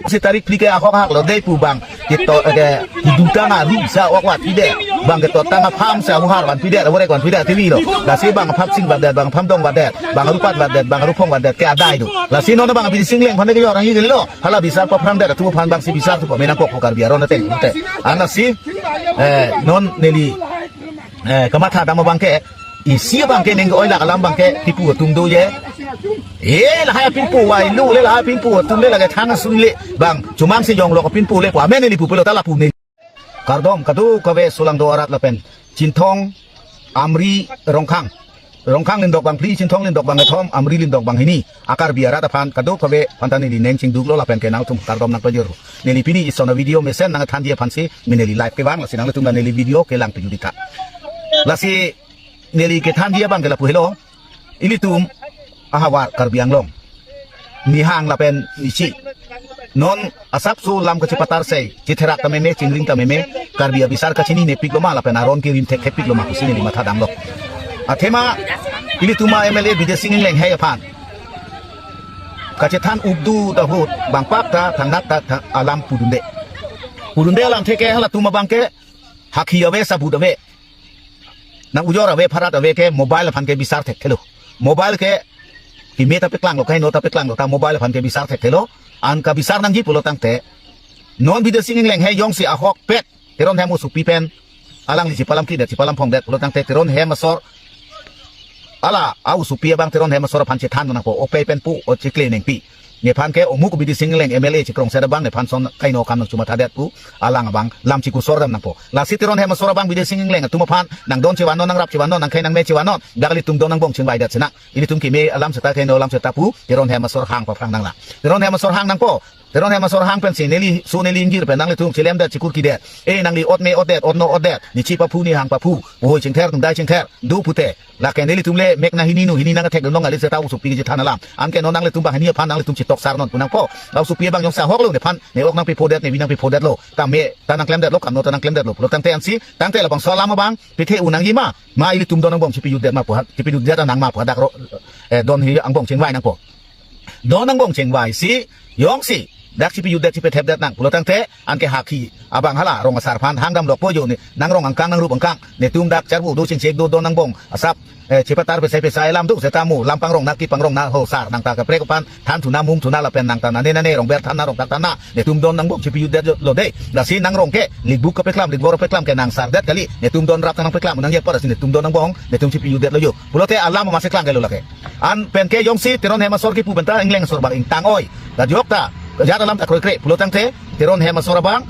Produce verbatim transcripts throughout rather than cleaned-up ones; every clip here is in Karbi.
Si tarik phli ke ahok hak lo dei pu bang keto ke hidung tang aru sa ok wat pidet, bang keto tang apham sa huhar van pidet, aborek van pidet tivi lo. Lasi bang apham sing vandet, bang apham dong vandet, bang arupat vandet, bang aruphong vandet ke adai do. Lasi non bang bidi singleng aphan ke orang ini lo. Hala bisar paphrang det, atu aphan bang si bisar tu pamenang kok Karbi aron ateng te. Ansi eh non neli eh kamatha dam abang ke, isi abang ke neng oi lak alam abang ke pipu atum do ye. Eh, lahai pipu wai lu le, lahai pipu atum le, lake thang asun le bang chumang si jong lo pipu le, pu amen neli pu pelo ta lapu ne. Kardom kadokave sulang do arat lapen Chinthong, Amri, Rongkhang. Rongkhang lindok bang phli, Chinthong lindok bang kethom, Amri lindok bang hini. Akarbi arat aphan kadokave aphan ta neli neng chingduk lo lapen ke nangtum kardom nangpajir. Neli pini ison a-video mesen nangthanji aphan si, mi neli live kevang, lasi nangtum ta neli video kelang pejuri tha. Lasi neli kethanji abang ke lapu helo. Ilitum ahavar Karbi Anglong, nihang lapen nichi, non asapso lam kachipatar sei, chitherak ta meme, chingring ta meme, Karbi abisar kachinine pik lo ma lapen aron kerim thekthek pik lo ma pusi neli matha dam lo. Athema ilitum a-M L A Bidya Sing Engleng hei aphan kachethan updu ta hut bang pak ta thangnat ta tha-, alam pudunde. Pudunde alam theke halatum abang ke hakhi ave, sabut ave, nang ujor ave, pharat ave ke mobile aphan ke bisar thekthelo. Mobile ke keme ta paklang lo, kaino ta paklang lo, ta mobile aphan ke bisar thekthelo. An kabisar nangji pulo tangte, non Bidya Sing Engleng hei jongsi ahokpet Teron hem osupi pen alangli chipalam kidet, chipalam phongdet pulo tangte Teron hem asor, ala a-osupi abang Teron hem asor aphan chethan nangpo, ope pen pu, o chikle nengpi. Nephan ke omuk Bidya Sing Engleng M L A chikrong seta abang nephan son kaino kam nangchumathadet pu alang abang lam chikusor dam nangpo. Lasi Teron hem asor abang Bidya Sing Engleng atum aphan nangdon chevan non, nangrap chevan non, nangkhei nangme chevan non, dak ilitum don nangbong chingvaidet sinang. Ilitum keme alam seta, kaino alam seta pu Teron hem asor hang paphrang nanglang. Teron hem asor hang nangpo. Teron hem asor hang pensi neli su neli ingjir pen nanglitum chilemdet, chikur kidet. Eh, nangli ot me otdet, ot no otdet, nichi paphu, nihang paphu, ohoi chingther, dungdai chingther, do pute. Lake nelitum le mek nang hini nu hini nang thek dun long ali seta osupi kachethan alam. Anke non nanglitum bang hini aphan nanglitum chetoksar non pu nangpo. Osupi abang jongsi ahok lo nephan, ne ok nangpiphodet, nevi nangpiphodet lo. Ta me ta nangklemdet lo, kam no ta nangklemdet lo. Pulo tangte ansi, tangte labangso alam abang pithe unang ji ma, ma ilitum don angbong chipijutdet ma pu ha, chipijutdet anang ma pu ha dak ro, eh, don hi angbong chingvai nangpo. Don angbong chingvai si, jongsi dak chipijutdet chipethepdet nang pulo tangte, anke hakhi abang hala rong asar aphan hang dam lokpo jo ne, nangrong angkang nangrup angkang, netum dak charbu do chingchek do don angbong asap, eh, chipatar pesai pesai alam do seta mo, lam pangrong na, kepangrong na ho sar nang ta kaprek aphan than thuna mung thuna lapen nang ta nane nane rong ber than na, rong tak than na, netum don angbong chipijutdet lo dei. Lasi nangrong ke likbuk kapeklam, likbor kapeklam ke nang sardet kali, netum don rap ta nangpeklam nang ya para si netum don angbong netum chipijutdet lo jo. Pulote alam masi klang ke lo lake. An pen ke jongsi Teron hem asor kipu pen ta Engleng asor bang ingtang oi. Kajok ta, kajat alam ta kroikre. Pulo tangte Teron hem asor abang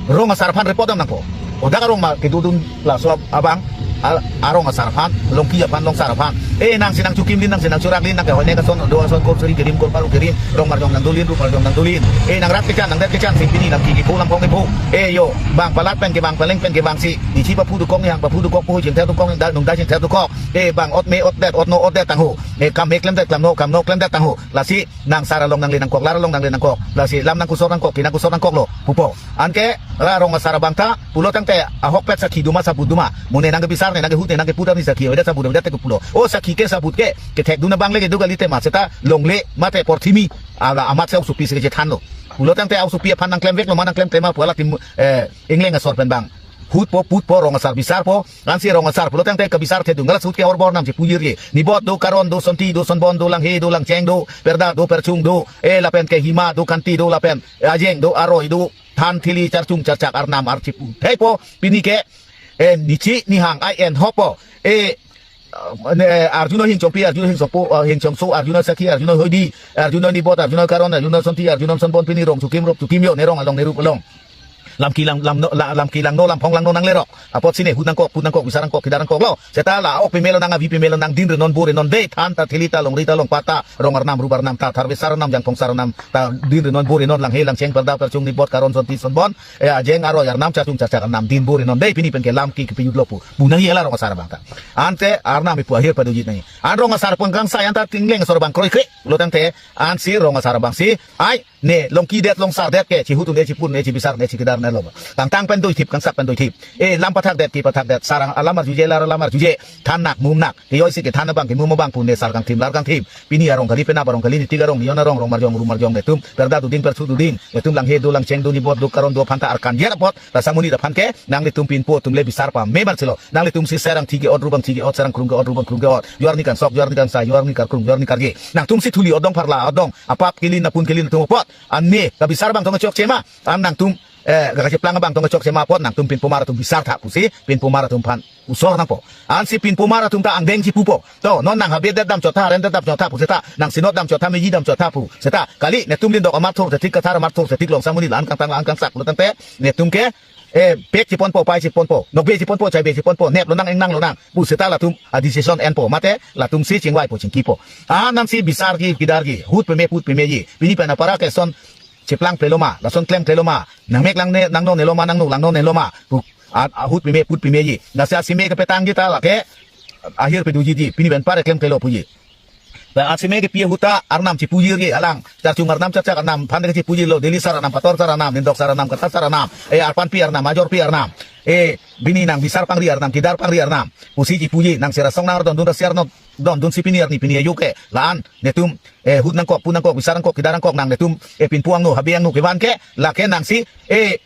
rong asar aphan report dam nangpo. O dak arong ma kedodun laso abang, a, arong asar aphan, longki aphan, longsar aphan. Eh, nangsi nangchukim lin, nangsi nangchurak lin, nang ke hoine kason, do ason, kol seri kerim, kol paru kerim, rong marjong nangdolin, rong marjong nangdolin. Eh, nangrat kechan, nangdet kechan, si pini lam ki kipu lam kong kipu. Eh, jo, bang palat pen ke bang, paleng pen ke bang si, nichi paphu dokok, nihang paphu dokok, pu chingther dokok, da nungdai chingther dokok. Eh, bang ot me otdet, ot no otdet tangho. Eh, kam me klemdet, kam no, kam no klemdet tangho. Lasi nangsar along nangle nangkok, lar along nangle nangkok. Lasi lam nangkusor nangkok, ki nangkusor nangkok lo pupo. Anke ra rong asar abang ta pulo tangte ahokpet sakhi duma, sabut duma. Mo ne nangkebisar, ne nangkehut, ne nangkeput, ani sakhi avedet, sabut avedet te pulo. O sakhi ke sabut ke kethek dun abang le kedo kali tema seta longle mate porthimi ala amat se osupi si kachethan lo. Pulo tangte osupi aphan nangklemvek lo ma, nangklemkle ma pu hala tim, eh, Engleng asor pen bang hutpo, putpo, rong asar bisarpo. Ansi rong asar pulo tangte kabisar thedung, galas hut ke horbor nam si pujir ye. Nibot do, Karon do, Sonti do, Sonbon do, Langhe do, Langcheng do, Perda do, Perchung do, eh, lapen ke Hima do, Kanti do, lapen, eh, Ajeng do, Aroi do, Than, Thili, Charchung, Charchak, Arnam, Archipu. Theipo, pini ke, eh, nichi, nihang, ai en hopo. Eh, ne, arjuno hingchongpi, arjuno hingchongpo, eh, hingchongso, arjuno sakhi, arjuno hoidi, arjuno nibot, arjuno Karon, arjuno Sonti, arjuno Sonbon, pini rong chukim, rop chukim jo, ne rong along, ne rup along. Lamki lang lamno la- lamki langno lamphong langno nanglerok. Apotsi ne hut nangkok, put nangkok, bisar nangkok, kedar nangkok lo. Seta la ok pemelo nang, avi pemelo nang, din renon bo renon dei, than ta, thili ta, longri ta, longpat ta, rong arnam rup arnam ta, tharve sar arnam, jangphong sar arnam ta, din renon bo renon, langhe langcheng, perda perchung, nibot karon, sonti sonbon, eh, ajeng aroi arnam, chachung chachak arnam, din bo renon dei, pini pen ke lamki kepejut lo pu. Bunang ila rong asar abang ta. Ante arnam ipu ahir padojit nangji. An rong asar pengkang sayan ta tingleng sor bang kroikre lo tangte, ansi rong asar abangsi, ai, ne longki det longsar det ke, chihut un-e, chipun un-e, chibisar un-e, chikedar un-e lo. Kangtang pen doithip, kangsak pen doithip. E, lam pathak det, ki pathak det, sarang alam arjuje, lar alam arjuje, than nak, mum nak. Ke joi si kethan abang, kemum abang pu ne sar kangthim, lar kangthim. Pini arong kali, penap arong kali, nitik arong, nion arong, rong marjong, ru marjong, netum perda duding, persu duding, netum langhe do, langcheng do, nibot do, karon do aphan ta arkan jer apot, rasa muni aphan ke, nanglitum pinpo atum le bisar pame ban silo. Nanglitum si serang thige ot, rubang thige ot, serang krung ke ot, rubang krung ke ot. Juar ni kangsok, juar ni kangsa, juar ni karkrung, juar ni karge. Nangtum si thuli odong, pharla odong, apap kelin, apun kelin atum apot. An ne kabisar abang tong chokche ma. An nangtum, eh, kacheplang abang tong chokche ma apot, nangtum pinpomar atum bisar tha pusi, pinpomar atum aphan usor nangpo. Ansi pinpomar atum ta angdeng chipupo. To, non nang habe det dam chotha, ren det dam chotha pu seta, nang sinot dam chotha, meji dam chotha pu seta. Kali, netum lindok amar thur, setik kathar amar thur, setik long samuni la-an kangtang la-an kangsak lo tangte, netum ke, eh, pek chiponpo, pai chiponpo, nokbe chiponpo, chaibe chiponpo, nep lonang, engnang lonang pu seta latum a decision enpo, mate latum si chingvaipo, chingkipo. Anamsi bisarji, kedarji, hut peme, put pemeji. Pini pen apara ke son cheplang plelo ma, lason klem klelo ma, nangmek langne, nangno nelo ma, nangno langno nelo ma pu, a, ahut peme, put pemeji. Nasi asime kepetangji ta lake ahir pedojiji, pini pen apara klem klelo puji. Ba asime kepi ahut ta arnam chipujirji alang. Charchung arnam, chachak arnam, aphan ke chipujirlo, Delhi sar arnam, Pator sar arnam, Nindok sar arnam, Kathar sar arnam, eh, arpanpi arnam, ajorpi arnam, eh, bini nang bisar pangri arnam, kedar pangri arnam pusi chipuji, nang sera song nang ardon dun, rasiar no don dunsi pini arni pini ayu ke la-an netum, eh, hut nangkok, pun nangkok, bisar nangkok, kedar nangkok, nang netum, eh, pinpo angno, habe angno kevan ke, lake nangsi, eh,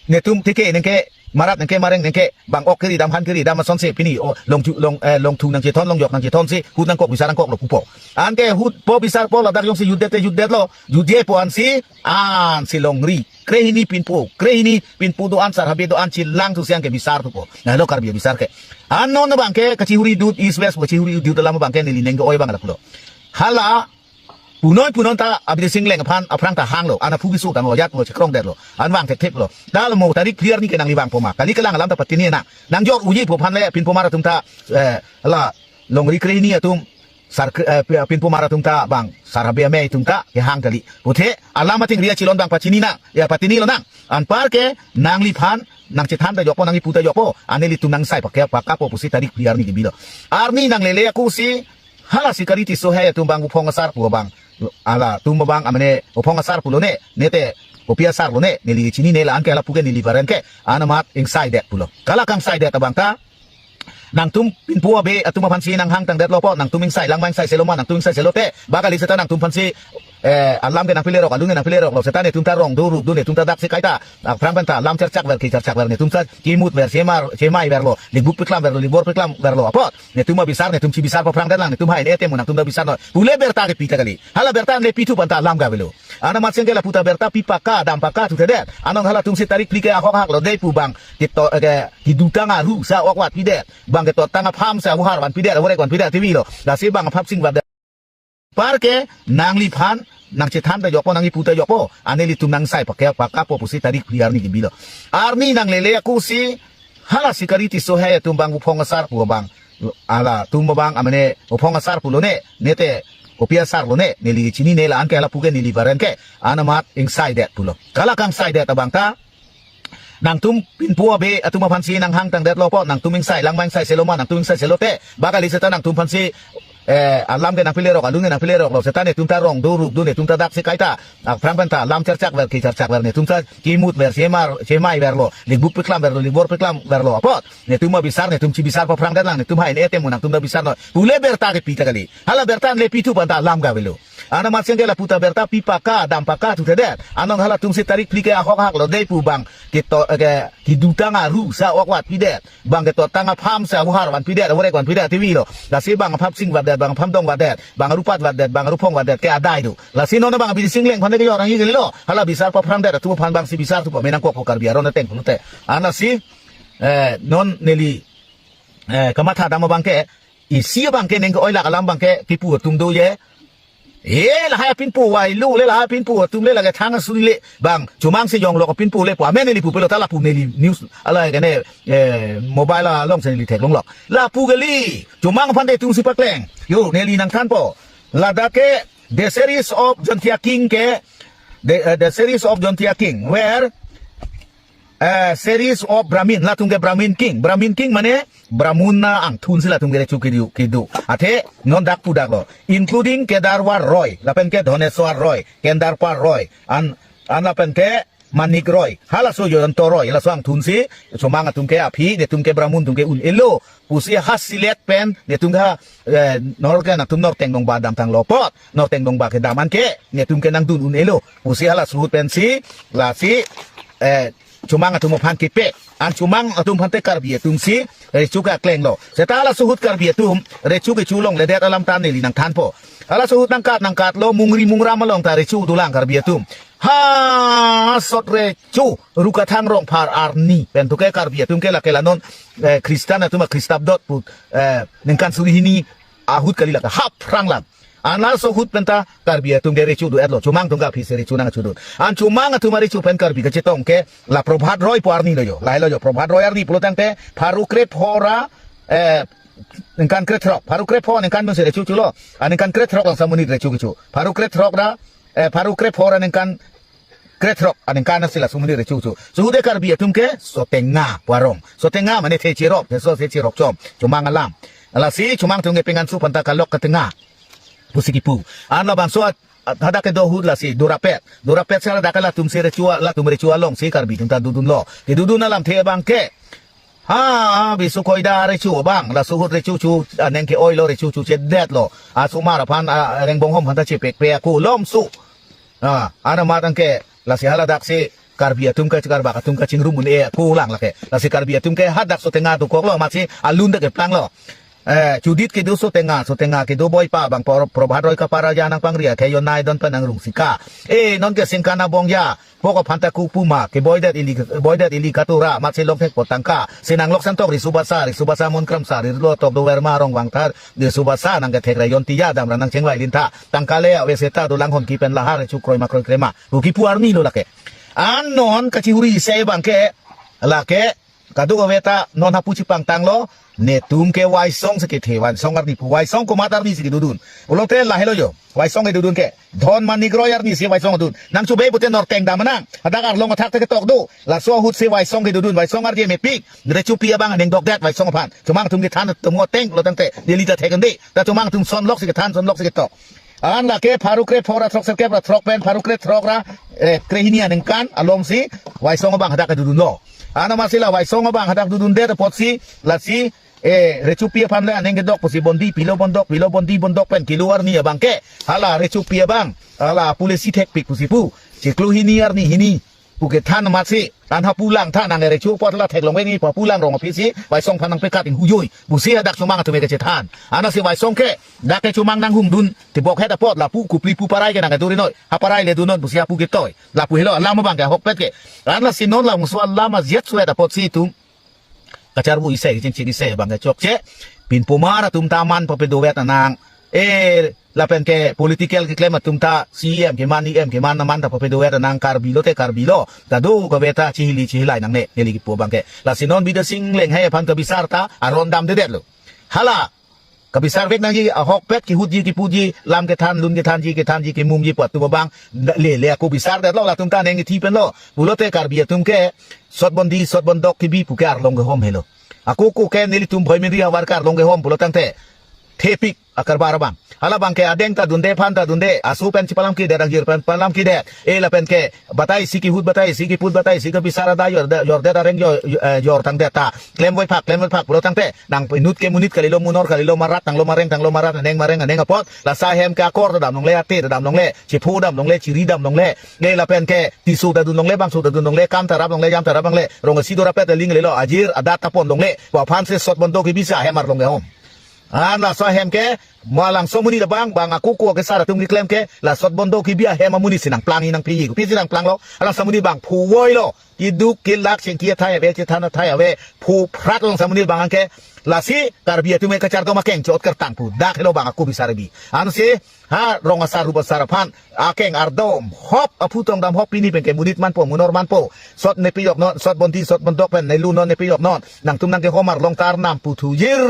netum theke nengke, marat nengke, mareng nengke, bang ok kiri dam, han kiri dam asonsi pini, o, longju, long, eh, longthu nangchethon, longjok nangchethonsi hut nangkok, bisar nangkok lo pupo. Anke hutpo, bisarpo, ladak jongsi jutdet te jutdetlo, jutjepo ansi, ansi longri krehini pinpo, krehini pinpo do-an, sar habe do-an, chelang thu siang ke bisar thupo. Nahelo Karbi bisar ke. An non abang ke kachihuri dut, East West kachihuri dut alam abang ke neli neng ke-oi abang lapulo. Hala punoi punon ta Abidi Singleng aphan aphrang ta hanglo, an aphu keso tanglo, ajat lo, chekrong detlo, an vang thektheplo. Dal mo tarik phli arni ke nangli vangpo ma, kali kelang alam ta patini nang. Nangjor uji pu aphan le pinpomar atum ta, eh, la longri krehini atum, sar kre-, eh, pi-, pinpomar atum ta bang, sar habe amei atum ta kehang kali. Puthe alam ating ria chilon bang pachini nang, ya patini lonang. Anpar ke nangliphan nangchethan ta jokpo, nangkipu ta jokpo, an nelitum nangsai pakke pakapo pusi tarik phli arni kebilo. Arni nanglele ako si, hala Sikari Tisso Hai atum bang, Buphong asar pu abang, alatum abang amene Buphong asar pulo ne, nete kopi asar lo ne, neli chinine, la-an ke lapu ke neli paren ke, an amat ingsai det pulo. Kala kangsai det abang ta, nangtum pinpo abe atum aphansi nanghang tangdetlo po, nangtum ingsai lang ma, ingsai selo ma, nangtum ingsai selo te, ba kali seta nangtum aphansi, eh, alam ke nangpilerok, alun ke nangpileroklo, seta netum ta rong do, rup do, netum ta daksi kaita, aphrang pen ta lam charchak ver, kecharchak ver, netum ta kimut ver, chemar, chemai verlo, lingbuk peklam verlo, lingbor peklam verlo apot, netum abisar, netum chibisar paphrang detlang, netum hai ne etem nangtum ta bisar noi. Pule berta kepi ta kali. Hala berta le pithu pu anta alam ke avelo. An amat sengke lapu ta berta pi pakka, dam pakka thuthedet. Anon halatumsi tarik phli ke ahok hak lo dei pu bang, keto, eh, ke, kedutang aru sa ok vat pidet, bang ketotang apham sa ahuhar van pidet, avorek van pidet, tivi lo. Lasi bang aphap sing vat det. Anpar ke nangliphan nangchethan ta jokpo, nangkipu ta jokpo, an nelitum nangsai pakke pakapo pusi tarik phli arni kebilo. Arni nanglele ako si, hala Sikari Tisso Hai atum bang, Buphong asar pu abang, alatum abang amene Buphong asar pulo ne, nete kopi asar lo ne, neli chinine, la-an ke lapu ke neli paren ke, an amat ingsai det pulo. Kala kangsai det abang ta, nangtum pinpo abe atum aphansi nanghang tangdetlo po, nangtum ingsai lang ma, ingsai selo ma, nangtum ingsai selo te, ba kali seta nangtum aphansi, eh, alam ke nangpilerok, alun ke nangpileroklo, seta netum ta rong do, rup do, netum ta daksi kaita, aphrang pen ta lam charchak ver, kecharchak ver, netum ta kimut ver, chemar, chemai verlo, lingbuk peklam verlo, lingbor peklam verlo apot, netum abisar, netum chibisar paphrang detlang, netum hai ne etem nangtum ta bisar noi. Pule berta kepi ta kali. Hala berta le pithu pu anta alam ke avelo. An amat sengke lapu ta berta pi pakka, dam pakka thuthedet. Anon halatumsi tarik phli ke ahok hak lo dei pu bang, keto, eh, ke, kedutang aru sa ok vat pidet, bang ketotang apham sa ahuhar van pidet, avorek van pidet, tivi lo. Lasi bang aphap sing vat det, bang apham dong vat det, bang arupat vat det, bang aruphong vat det ke adai do. Lasi non bang Abidi Singleng aphan ke jorang ikali lo. Hala bisar paphrang det atum aphan bangsi bisar thupo, menang kok ko Karbi aron ateng pulote. An lasi, eh, non neli, eh, kamatha dam abang ke, isi abang ke neng ke-oi lak alam abang ke kipu atum do ye. Eh, lahai apinpo, wai lo le lahai apinpo atum le lake thang asun le bang chomang si jonglok apinpo le pu amen neli pupelo ta lapu neli news ala kene, eh, mobile along si neli theklonglok. Lapu kali, chomang aphan netum si pakleng. Yo, neli nangthanpo. Ladak ke the series of Jaintia king ke, the, uh, the series of Jaintia king, where, uh, series of Brahmin, latum ke Brahmin king. Brahmin king mane Brahmuna angthun si latum ke recho kedo, kedo. Athe non dak pudaklo, including Kedarwar Roy, lapen ke Dhoneswar Roy, Kendarpal Roy, an, an lapen ke Manik Roy, halaso Jayanta Roy, laso angthun si chomang atum ke aphi, netum ke Brahmin atum ke un-elo pusi ha silet pen netum ke, eh, nor ke nangtum Norteng Dongba damtanglo apot, Norteng Dongba kedam an ke netum ke nangdun un-elo pusi halaso ahut pensi, lasi, eh, chomang atum aphan kepek. An chomang atum aphan te Karbi atum si recho keklenglo. Seta halaso ahut Karbi atum recho kecho longledet alam ta neli nangthanpo. Halaso ahut nangkat nangkatlo, mungri mungram along ta recho dolang Karbi atum. Ha, sot recho, Rukathang Rongphar arni pen tu ke Karbi atum ke lake la non, eh, Christian atum akhristabdot pu, eh, ningkan suri hini ahut kali lake haphrang lang. An laso ahut pen ta Karbi atum ke recho do-etlo, chomang atum ke aphi si recho nangchodun. An chomang atum arecho pen Karbi kachetong ke la Prabhat Roy pu arni lo jo, lahelo jo, Prabhat Roy arni pulo tangte pharo krepho ra, eh, ningkan krethrok, pharo krepho ningkan pensi recho cholo. Ah, ningkan krethrok lang amonit recho kecho. Pharo krethrok ra, eh, pharo krepho ra ningkan krethrok aningkan si la amonit recho kecho. Laso ahut te Karbi atum ke Sotenga pu arong. Sotenga mane the cherok, the so the cherok chom, chomang alam. Lasi chomang atum ke pengan su panta kalok ketenga pusi kipu. An labangso at-, at-, hadak kedo ahut lasi dorapet. Dorapet si ladak ke latum si recho, latum recho along si Karbi atum ta dodunlo. Kedodun alamthe abang ke, ha, ha, bisu koida recho abang, laso ahut recho cho, aneng ke-oilo, recho chochedetlo. Asomar aphan, a, rengbong hom aphan ta chepekpe ako lomso. Ah, ana matang ke, lasi haladak si Karbi atum ke, Karbak atum ke chingrum un-e ako lang lake. Lasi Karbi atum ke hadak Sotenga dokoklo, amatsi alun ta keplanglo. Eh, chodit kedo Sotenga, Sotenga kedo boipa abang Pro-, Prabhat Roy kapara ja nangpangri akhei yo nai don pen nangrung sika. Eh, non ke singkan abong ja, pok aphan ta kupu ma, keboidet ili, boidet ili katura, amatsi longthek po tangka. Si nanglok santok riso basa, riso basa mon kramsa, rilo tok dover ma rong vangthar, riso basa nangkethek ra Jaintia dam ra nangchengvai lintha. Tangka le ave seta dolang honki pen lahar recho kroi ma kroi krema. Pu kipu arni lo lake. An non kachihuri isi abang ke, lake, kadokave ta non hapu chepangtanglo, netum ke Waisong si kethe, Waisong arni pu, Waisong komat arni si kedodun. Pulote lahelo jo, Waisong kedodun ke Dhon Manik Roy arni si Waisong dun. Nangchobei pute Norteng dam nang. Hadak arlong athak te ketok do. Laso ahut si Waisong kedodun, Waisong arje mepik. Rechopi abang aneng dokdet Waisong aphan. Chomang atum kethan atum ateng pulo tangte, neli ta thekde. Ta chomang atum sonlok si kethan, sonlok si ketok. An lake pharo krepho ra throk serkep ra throk pen pharo krethrok ra, eh, krehini aningkan along si Waisong abang hadak kedodunlo. An amatsi la Waisong abang hadak dodundet apotsi, lasi, eh, rechopi aphan le aneng kedok pusi bondi pilo bondok, pilo bondi bondok pen kelo arni abang ke, hala rechopi abang, hala pule si thekpik pusi pu, chiklo hini arni hini pu kethan amatsi, an hapu langtha nang recho apot la theklong veni pu hapu lang rong aphi si Waisong aphan nangpekat inghujoi pusi hadak chomang atum ke chethan. Ansi Waisong ke dak ke chomang nanghumdun tibok het apot lapu kupli pu parai ke nangkeduri noi. Ha parai le dunnon pusi hapu ketoi. Lapu helo alam abang ke ahokpet ke. Ansi non labangso alam ajet suet apotsi itum kacharbu isi, kachingchik isi abang ke chokche. Pinpomar atum ta aman papedovet anang. Eh, lapen ke political keklem atum ta C E M keman, E M keman aman ta papedovet anang, Karbi lote Karbi lo. Ta dokave ta chihili chihilai nangne, neli kipu abang ke. Lasi non Bidya Sing Engleng hai aphan kabisar ta aron damdedetlo. Hala kabisar vek nangji, ahokpet kehutji, kipuji, lam kethan, lun kethanji, kethanji, kemumji pu atum abang, da-, le, le ako bisardetlo, latum ta aneng kethi penlo. Pulote Karbi atum ke sot bondi, sot bondok kebi pu ke arlong kehom helo. Ako ako ke nelitum Bhoi Menri ahavar ke arlong kehom pulo tangte thepik akarbar abang. Hala abang ke adeng ta dunde, phan ta dunde, aso pen chepalam kedet, angjir pen palam kedet. Eh, lapen ke batai isi kehut, batai isi keput, batai isi kebisar ada jor, jor det areng jor, eh, jor tangdet ta. Klemvoi phak, klemvoi phak pulo tangte, nang inut ke monit kalilo, monor kalilo, marat tanglo mareng, tanglo marat, aneng mareng, aneng apot. Laso ahem ke akor ta damlongle, ate ta damlongle, chepho damlongle, chiri damlongle. Eh, lapen ke tiso ta dunlongle, bangso ta dunlongle, kam ta raplongle, jam ta raplongle. Rong isi dorapet aling lelo, ajir adat ta ponlongle. Pu aphan si sot bondok kebi si ahem arlong kehom. An laso ahem ke, malangso amonit abang, bang ako ako kesar atum keklem ke, la sot bondok kebi ahem amonit si nangplangji nangpiji, kopisi nangplanglo, alangso amonit abang phuvoilo, keduk kelak chingki athai ave, chethan athai ave, phu phrat alangso amonit abang ke, lasi Karbi atum ke kachardom akeng chot kertang pu, dak helo bang ako bisar kebi. Ansi, Ha rong asar rup asar aphan akeng ardom hop aphu tong dam hop pini pen ke monit manpo, munor manpo. Sot ne piyok non, sot bondi sot bondok pen ne lu non ne piyok non. Nangtum nangkehom arlong ta arnam puthu jir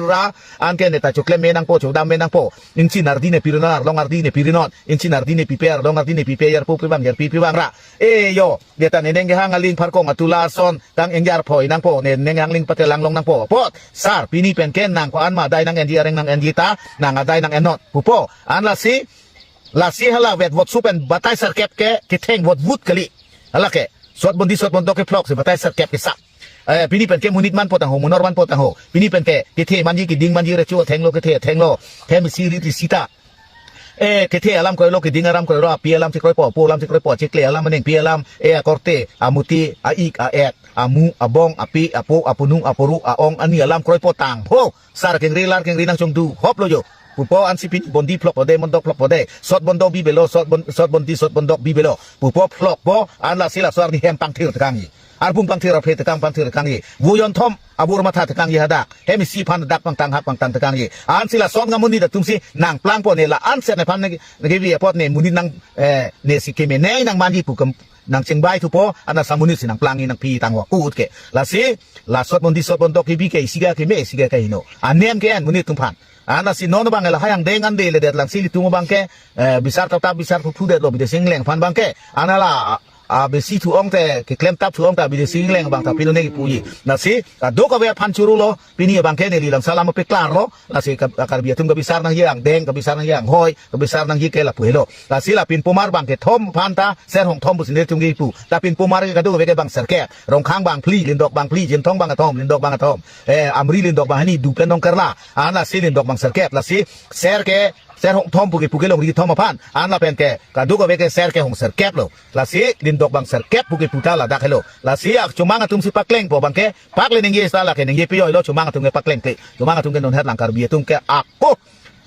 ra. Anke ne ta choklem me nangpo, chodam me nangpo. Ingchin ardi ne piri non, arlong ardi ne piri non. Ingchin ardi ne pipe, arlong ardi ne pipe, yarpu pibang, yarpi pibang ra. E yo, dia ta ne neng hang aling pharkong atula son, tang engjar phoi nangpo, ne neng hang ling pate langlong nangpo. Apot, sar, pini pen ke nang ko-an ma adai nang-enji areng nang-enji ta, nang adai nang-en non. Pupo, an lasi, lasi hala vet vot su pen batai serkep ke, ketheng vot vut kali. Hala ke, sot bondi sot bondok ke phlok si batai serkep ke sak. Eh, pini pen ke monit manpo tangho, munor manpo tangho. Pini pen ke, kethe manji keding manji recho thenglo kethe thenglo. Hem isi ri ri sita. Eh, kethe alam kroilo keding alam kroilo, api alam si kroipo, apo alam si kroipo, chikle alam, anengpi alam, eh, akorte, amuti, a-ik, a-et, amu, abong, api, apo, apunung, aporu, a-ong, ani alam kroipo tangho. Sar kengri lar kengri nangchongdu hop lo jo. Pupo ansi pini bondi phlok pode, mondok phlok pode. Sot bondo bibelo, sot bon-, sot bondi sot bondok bibelo. Pupo phlokpo, an lasi laso arni hem pangthir tekangji. Arbung pangthir aphe tekang pangthir tekangji. Vujon thom abur matha tekangji hadak. Hem isi aphan dak pangtang hak pangtang tekangji. Ansi la sot ngamonit atumsi nangplangpo ne la anset nephan ne, ne kevi apot ne monit nang, eh, ne si keme ne nang manji pu kem nang chingbai thupo, an lasi monit si nangplangji nangpi tangho kut ke. Lasi, la sot bondi sot bondok kevi ke isi ga keme, isi ga kaheno. Anem ke-en monit atum aphan. An lasi non abang la hayang deng an de le det lang si ilitum abang ke, eh, bisar tap tap bisar thu thu det lo bidesi ingleng aphan abang ke. An la, ah, besi thu-ong te, keklem tap thu-ong ta bidesi ingleng abang ta pilo ne kipuji. Lasi, kadokave aphan churu lo, pini abang ke neli lam salam pe klar lo. Lasi ka-, Karbi atum kabisar nangji angdeng, kabisar nangji anghoi, kabisar nangji ke lapu helo. Lasi la pinpomar abang ke thom aphan ta, ser hong thom pusi nelitum kipu. La pinpomar ke kadokave ke bang serkep. Rongkhang bang phli, lindok bang phli, Jinthong bang athom, lindok bang athom. Eh, Amri lindok bang hini, Dupen Nongkerla. An lasi lindok bang serkep, lasi ser ke, ser hong thom pu kipu ke longri thom aphan. An lapen ke, kadokave ke ser ke hong serkep lo. Lasi lindok bang serkep pu kipu ta ladak helo. Lasi ak chomang atumsi paklengpo abang ke, pakle ningje sta la ke ningje piyoi lo chomang atum ke pakleng ke. Chomang atum ke non het lang Karbi atum ke ako.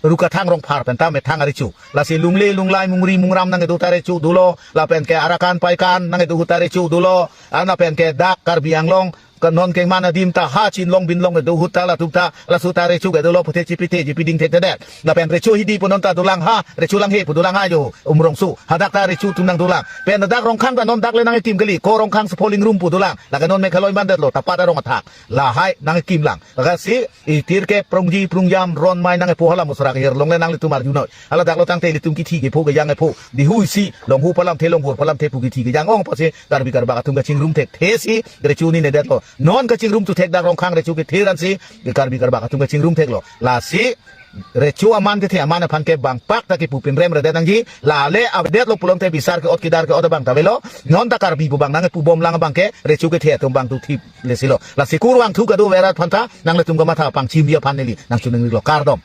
Ru kathang rong phar pen ta methang arecho. Lasi lungle lunglai mungri mungram nangkedo ta recho dolo. Lapen ke arakan paikan nangkedo ahut ta recho dolo. An lapen ke dak Karbi Anglong ke non kengman adim ta ha chinlong binlong kedo ahut ta latum ta laso ta recho ke dolo puthe chipithe chipiding thekthedet. Lapen recho hidi pu non ta dolang ha, recho langhe pu dolang ha jo Umrongso. Hadak ta recho atum nangdolang. Pen dak Rongkhang ta non dak le nangkekim kali. Ko Rongkhang Supholing Rum pu dolang. Lake non Meghalaya mandet lo, tapat arong athak. Lahai nangkekim lang. Lasi itir ke prongji prongjam ron mai nangkepo hala musra ke hirlong le nanglitum arjunoi. Hala dak lo tangte ilitum kithi kepho kejang kepho. Dihui si longhu palamthe longhur palamthe pu kithi kejang ong pasi Karbi Karbak atum kachingrum thekthe si recho ni nedet lo. Non kachingrum thu thek dak Rongkhang recho kethe ran si Karbi Karbak atum kachingrum thek lo. Lasi recho aman kethe aman aphan ke bang pak ta kipu pimrem redet nangji. Lale avedet lo pulote bisar ke-ot kedar ke-ot abang ta avelo. Non ta Karbi pu bang nangkepu bom lang abang ke recho kethe atum bang tu thip lesi lo. Lasi kurvangthu kadokave arat aphan ta nanglitum kamatha pangchimji aphan neli nangchoningri lo, kardom.